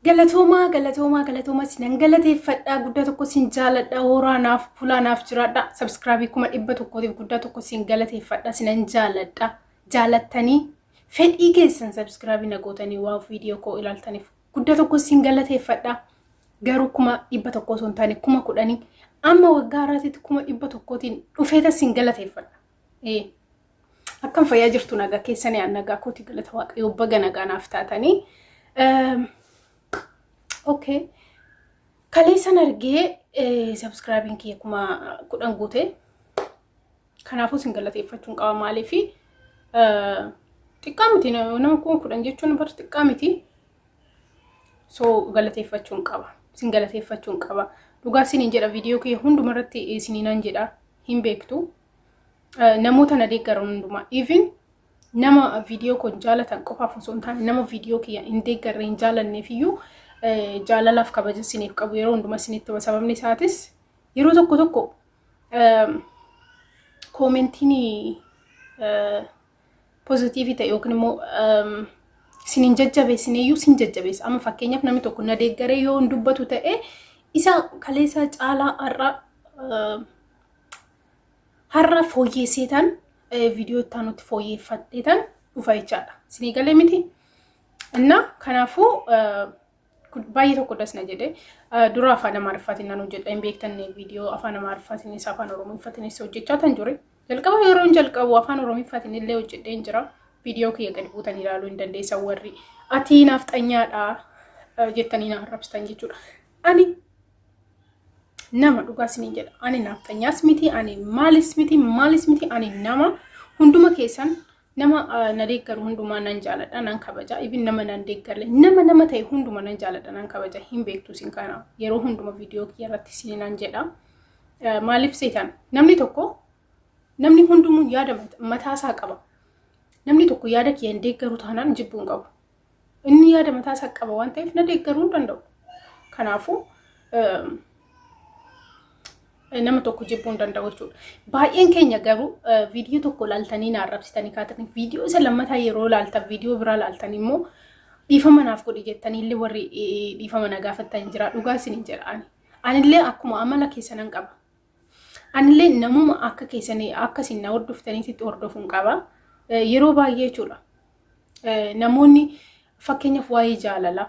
Galatoomaa galatoomaa galatoomaa sinan galateeffadha guddaa tokko sin jaaladha horaa naaf bulaa naaf jiraadha subscribe 100,000tiif guddaa tokko sin galateeffadha sinan jaaladha jaalattanii fedhii keessan subscribe na gootanii waa viidiyoo koo ilaaltaniif guddaa tokko sin galateeffadha garuu 100,000 osoo hin taane 10,000 amma waggaa har'aatitti 100,000tiin dhufeeta sin galateeffadha. Ee. Akkam fayyaa jirtu nagaa keessanii an nagaa kooti galata waaqayyoo baga nagaa naaf taatanii. Okay. Kaleessan argee subscribing kiyya 10,000 guute. Kanaafuu sin galateeffachuun qaba maaliifi xiqqaa miti nama 10,000 jechuun bar xiqqaa miti. So galateeffachuun qaba. Sin galateeffachuun qaba. Dhugaa sinin jedha viidiyoo kiyya hundumarratti isiniinan jedha hin beektu. Namoota na deeggaran hundumaa even nama viidiyoo koo jaalatan qofaaf osoo hin taane nama viidiyoo kiyya hin deeggarre hin jaalanneef iyyuu jaalalaaf kabaja isiniif qabu yeroo hundumaa isinitti hima. Sababni isaatis yeroo tokko tokko commentiin positive ta'e yookiin immoo isin hin jajjabeessine iyyuu sin jajjabeessa. Amma fakkeenyaaf namni tokko na deeggaree yoo hin dubbatu ta'e isa kaleessa caalaa har'a har'a fooyyeesseetaan viidiyoo itti aanutti fooyyeeffadheetaan dhufa jechaadha. Isinii galee miti? Innaa kanaafuu baay'ee tokko das na jedhe dura afaan Amaariffaatiin nan hojjedha hin beektan viidiyoo afaan Amaariffaatiinis afaan Oromooffatiinis hojjechaa tan ture. Jalqaba yeroon jalqabu afaan Oromoffaatiin illee hojjedheen jira. Viidiyoo kiyya gadi buutan ilaaluu hin dandeessan warri ati naafxanyaadha jettanii na arrabsitan jechuudha. Ani nama dhugaa isiniin jedha. Ani naafxanyaas miti, ani maalis miti, maalis miti, ani nama hunduma keessan nama na deeggaru hundumaa nan jaaladha, nan kabaja. Ibin nama nan deeggarle, nama nama ta'e hunduma nan jaaladha, nan kabaja. Hin beektu isin kana yeroo hunduma viidiyoo kiyya irratti isin nan jedha. Maaliif seetan namni tokko namni hundumuu yaada mataasaa qaba. Namni tokko yaada kiyya hin deeggaru taanaan jibbuu hin qabu. Inni yaada mataa isaa qaba waan ta'eef na deeggaruu hin danda'u. Kanaafuu nama tokko jibbuu hin danda'u jechuudha. Baay'een keenya garuu viidiyoo tokko ilaaltanii na arrabsitanii kaatanii viidiyoo isa lammataa yeroo ilaaltan viidiyoo biraa ilaaltan immoo dhiifama naaf godhi jettanii illee warri dhiifama na gaafattan jira dhugaa isin jedha ani. Anillee akkuma amala keessanan qaba. Anillee namuma akka keessanii akka isin na hordoftaniitti hordofuun qaba. Yeroo baay'ee jechuudha. Namoonni fakkeenyaaf waa'ee jaalalaa,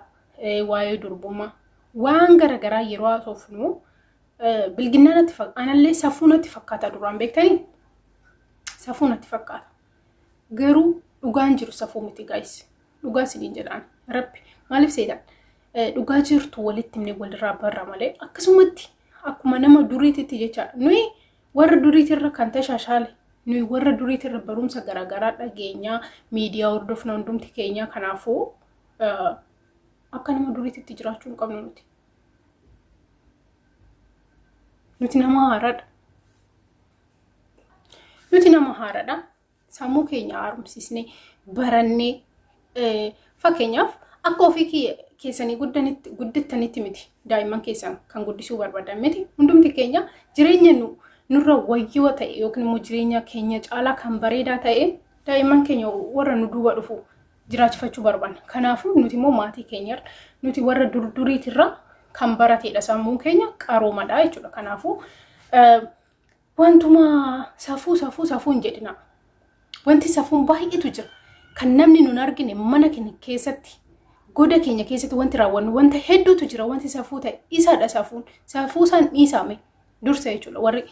waa'ee durbummaa, waan garaagaraa yeroo haasofnu bilginnaa natti fakkaata. Anallee safuu natti fakkaata duraan beektanii? Safuu natti fakkaata. Garuu dhugaan jiru safuu miti guys. Dhugaa isiniin jedhaan rabbi maaliif seetan dhugaa jirtu walitti himne walirraa barra malee akkasumatti akkuma nama duriititti jechaadha. Nuyi warra duriitirra kan tashaashaale nuyi warra duriitirra barumsa garaagaraa dhageenyaa miidiyaa hordofna hundumti keenya kanaafuu akka nama duriititti jiraachuu hin qabnu nuti. Nuti nama haaraadha. Nuti nama haaraadha. Sammuu keenya haaromsisnee barannee fakkeenyaaf akka ofii keessanii guddattanitti miti daa'imman keessan kan guddisuu barbaadan miti hundumti keenya jireenya nu nurra wayyoo ta'e yookiin immoo jireenya keenya caalaa kan bareedaa ta'e daa'imman keenya warra nu duuba dhufu jiraachifachuu barbaanna. Kanaafuu nuti immoo maatii keenyarra nuti warra durduriitirra kan barateedha sammuun keenya qaroomadha jechuudha. Kanaafuu wantuma safuu safuu safuu hin jedhina. Wanti safuun baay'eetu jira. Kan namni nun argine mana keenya keessatti goda keenya keessatti wanti raawwannu wanta hedduutu jira wanti safuu ta'e isadha safuun safuu isaan dhiisame dursa jechuudha warri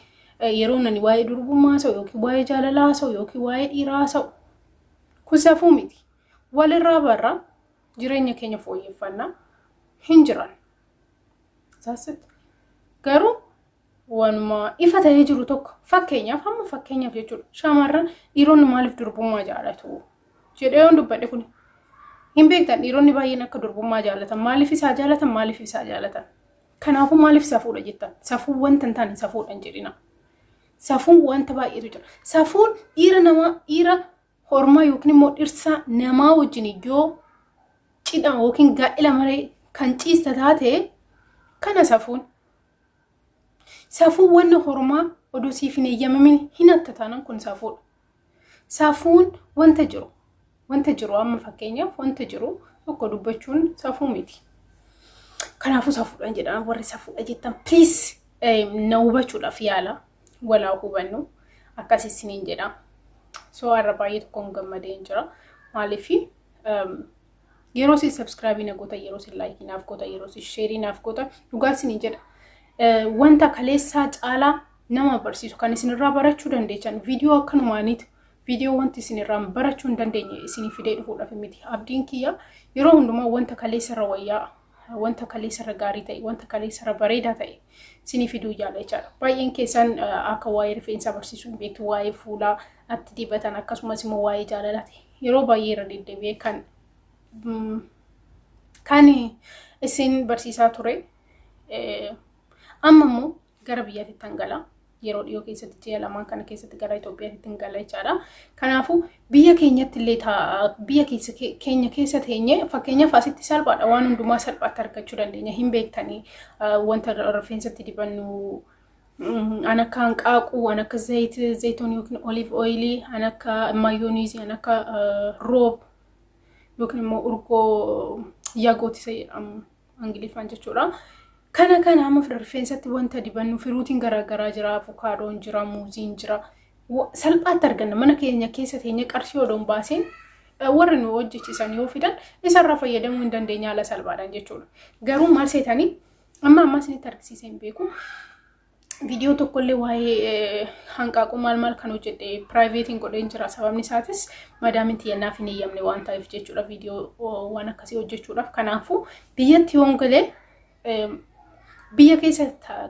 yeroo nani waa'ee durbummaa haasa'u yookiin waa'ee jaalalaa haasa'u yookiin waa'ee dhiiraa haasa'u kun safuu miti walirraa barra jireenya keenya fooyyeffannaa hin jiran. Garuu waanuma ifa ta'ee jiru tokko fakkeenyaaf hamma fakkeenyaaf jechuudha shamarran dhiironni maaliif durbummaa jaalatu jedhee yoon dubbadhe kun hin beektan dhiironni baay'een akka durbummaa jaalatan maaliif isaa jaalatan maaliif isaa jaalatan kanaafuu maaliif safuudha jettan safuu wanta hin taane safuudha hin jedhina safuun wanta baay'eetu jira safuun dhiira namaa dhiira hormaa yookiin immoo dhirsa namaa wajjin yoo cidha yookiin gaa'ela maree kan ciista taate kana safuun Safuun wanna hormaa odoo siif hin eeyyamamin hin hatta taanaan kun safuudha. Safuun wanta jiru wanta jiru amma fakkeenyaaf wanta jiru tokko dubbachuun safuu miti. Kanaafuu safuudhaan jedha, warri safuudha jettan please na hubachuudhaaf yaala, walaa hubannu akkas isiniin jedha. So har'a baay'ee tokkoon gammadeen jira. Maaliif yeroo isin subscribe na goota, yeroo isin like naaf goota, yeroo isin share naaf goota, dhugaa isiniin jedha. Wanta kaleessaa caalaa nama barsiisu kan isinirraa barachuu dandeechan viidiyoo akkanumaaniitu viidiyoo wanti isinirraa barachuu hin dandeenye isinii fidee dhufuudhaaf miti. Abdiin kiyya yeroo hundumaa wanta kaleessarra wayyaa, wanta kaleessarra gaarii ta'e, wanta kaleessarra bareedaa ta'e isinii fiduu yaala jechaadha. Baay'een keessan akka waa'ee rifeensaa barsiisuu hin beektu, waa'ee fuulaa atti dibatan, akkasumas immoo waa'ee jaalalaati. Yeroo baay'ee irra deddeebi'ee kan isin barsiisaa ture. Amma immoo gara biyyaatti tan gala. Yeroo dhiyoo keessatti, ji'a 2n kana keessatti gara Itoophiyaatti hin gala jechaadha. Kanaafuu biyya keenyatti illee biyya keessa keenya keessa teenye, fakkeenyaaf asitti salphaadha, waan hundumaa salphaatti argachuu dandeenya, hin beektanii, wanta rifeensatti dibannu an akka hanqaaquu, an akka zayit zayitoon yookiin olive oil, an akka mayonnaise, an akka roob yookiin immoo urgoo yagooti isa jedhamu Ingiliffaan jechuudha. Kana kana amma rifeensatti wanta dibannu fruitiin garaagaraa jira, avokaadoon jira, muuziin jira. Salphaatti arganna, mana keenya keessa teenye qarshii odoo hin baasiin warri nu hojjechiisan yoo fidan isarraa fayyadamuu hin dandeenya haala salphaadhaan jechuudha. Garuu maal seetanii, amma ammaa isinitti argisiisee hin beeku. Viidiyoo tokkollee waa'ee hanqaaquu maal maal kan hojjedhe privateiin godheen jira. Sababni isaatis madaamin xiyyannaaf hin eeyyamne waan ta'eef jechuudha, viidiyoo waan akkasii hojjechuudhaaf. Kanaafuu biyyatti yoon galee biyya keessa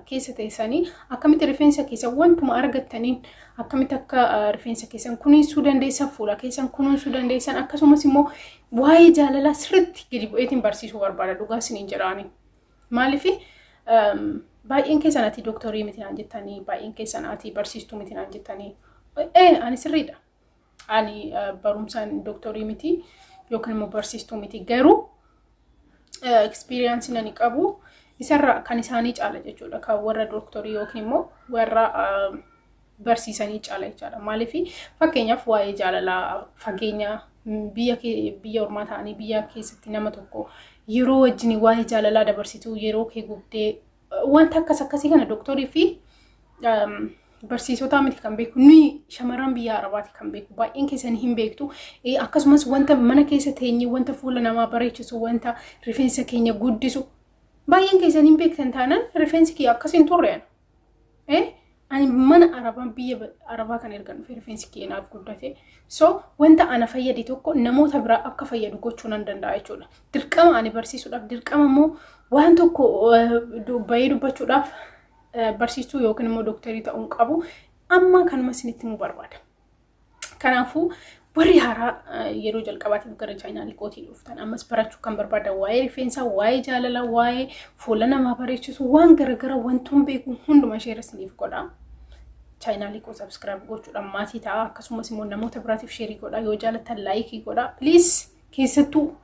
keessa teessanii akkamitti rifeensa keessan wantuma argattaniin akkamitti akka rifeensa keessan kunuunsuu dandeessan, fuula keessan kunuunsuu dandeessan, akkasumas immoo waa'ee jaalalaa sirriitti gadi bu'eetiin barsiisuu barbaada, dhugaa isiniin jedhaani. Maaliif baay'een keessan ati dooktorii miti naan jettanii, baay'een keessan ati barsiistuu miti naan jettanii. Ee, ani sirriidha. Ani barumsaan dooktorii miti yookiin immoo barsiistuu miti, garuu experience ani qabu isarra kan isaanii caala jechuudha. Kan warra dooktorii yookiin immoo warra barsiisanii caala jechaadha. Maaliif fakkeenyaaf waa'ee jaalalaa fageenya biyya biyya ormaa ta'anii biyya keessatti nama tokko yeroo wajjin waa'ee jaalalaa dabarsitu, yeroo kee gubdee, wanta akkas akkasii kana dooktorii fi barsiisota miti kan beeku, nuyi shamarran biyya Arabaati kan beeku, baay'een keessanii hin beektu. Akkasumas wanta mana keessa teenye, wanta fuula namaa bareechisu, wanta rifeensa keenya guddisu baay'een keessanii hin beektan taanaan rifeensi kiyya akkas hin turre. Ani mana Arabaa, biyya Arabaa kan erga dhufe rifeensi kiyya naaf guddate. So wanta ana fayyade tokko namoota biraa akka fayyadu gochuu nan danda'a jechuudha. Dirqama ani barsiisuudhaaf, dirqama immoo waan tokko bahee dubbachuudhaaf barsiistuu yookiin immoo dooktarii ta'uu qabu. Amma kanuma isinitti himuu barbaada. Kanaafuu warri haaraa yeroo jalqabaatiif gara channelii kootii dhuftan, ammas barachuu kan barbaadan waa'ee rifeensaa, waa'ee jaalalaa, waa'ee fuula namaa bareechisu, waan garaagaraa wantoon beeku hunduma ishee isiniif godha. Channelii koo subscribe gochuudhaan maatii ta'a. Akkasumas immoo namoota biraatiif share godha. Yoo jaalattan like godha. Please, keessattuu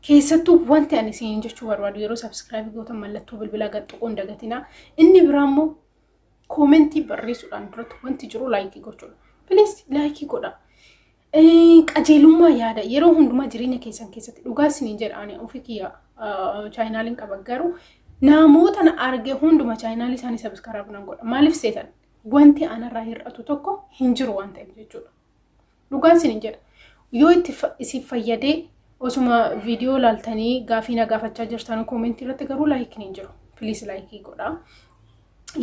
keessattuu wanti ani isiniin jechuu barbaadu, yeroo subscribe gootan mallattoo bilbilaa gad tuquu hin dagatinaa. Inni biraa immoo comment barreessuudhaan duratti wanti jiru like gochuudha. Please like godha. Qajeelummaa yaada yeroo hundumaa jireenya keessan keessatti, dhugaa isiniin jedha, ani ofii kiyya channeliin qaba, garuu namoota na arge hunduma channelii isaanii subscribe nan godha. Maaliif seetan, wanti anarraa hir'atu tokko hin jiru waan ta'eef jechuudha. Dhugaa isiniin jedha. Yoo itti isin fayyadee osuma viidiyoo laaltanii gaafii na gaafachaa jirtan comment irratti garuu likeiin hin jiru. Please like godha.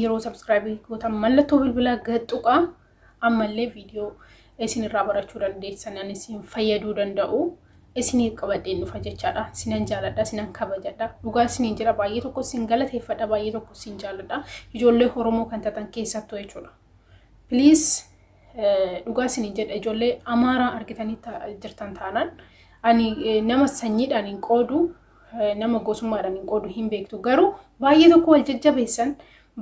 Yeroo subscribe gootan mallattoo bilbilaa gad tuqaa. Ammallee viidiyoo isinirraa barachuu dandeessan, ani isin fayyaduu danda'u isiniif qabadheen dhufa jechaadha. Sinan jaaladha, sinan kabajadha. Dhugaa isiniin jira, baay'ee tokko isin galateeffadha, baay'ee tokko isin jaaladha. Ijoollee Oromoo kan taatan keessattuu jechuudha. Please, dhugaa isiniin jedha, ijoollee Amaaraa argitanii jirtan taanaan ani nama sanyiidhaan hin qoodu, nama gosummaadhaan hin qoodu, hin beektu, garuu baay'ee tokko wal jajjabeessan,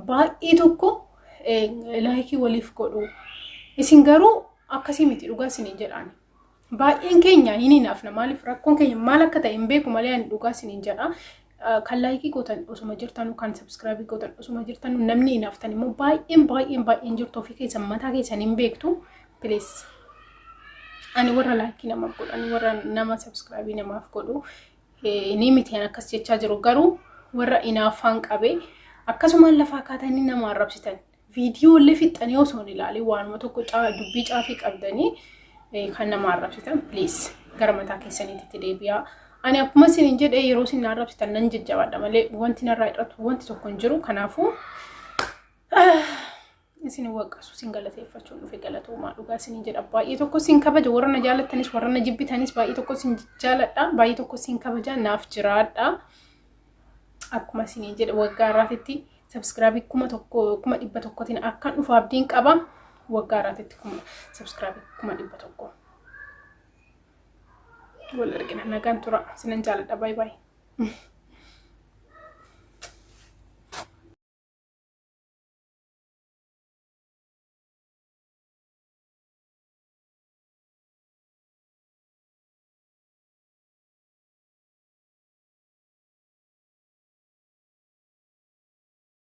baay'ee tokko like waliif godhu. Isin garuu akkasii miti, dhugaa isiniin jedhaan. Baay'een keenya hin hinaafna, maaliif rakkoon keenya maal akka ta'e hin beeku malee ani dhugaa isiniin jedha. Kan like gootan osuma jirtanu, kan subscribe gootan osuma jirtanu, namni hinaaftan immoo baay'een baay'een baay'een jirtu, ofii keessan mataa keessan hin beektu. Please. Ani warra like namaaf godhan, warra nama subscribe namaaf godhu ni miti akkas jechaa jiru, garuu Warra inaaffaan qabee akkasumaan lafaa kaatanii nama arrabsitan. Viidiyoo illee fixxanii osoo hin ilaalin waanuma tokko dubbii caafii qabdanii kan nama arrabsitan, please, gara mataa keessaniitti deebi'aa. Ani akkuma isin jedhe, yeroo isin arrabsitan nan jajjabaadha malee wanti narraa hir'atu wanti tokko hin jiru. Kanaafuu isin waqqasu, isin galateeffachuun dhufe. Galatoomaa, dhugaa isin jedha. Baay'ee tokko isin kabaja. Warra na jaalattanis, warra na jibbitanis, baay'ee tokko isin jaaladha, baay'ee tokko isin kabaja. Naaf jiraadha. Akkuma isin jedhe, waggaa irraatitti subscribe 1,100,000n akkan dhufu abdiin qaba. Waggaa irraatitti subscribe 100,000. Wal argina, nagaan tura, sinan jaaladha, baay'ee baay'ee.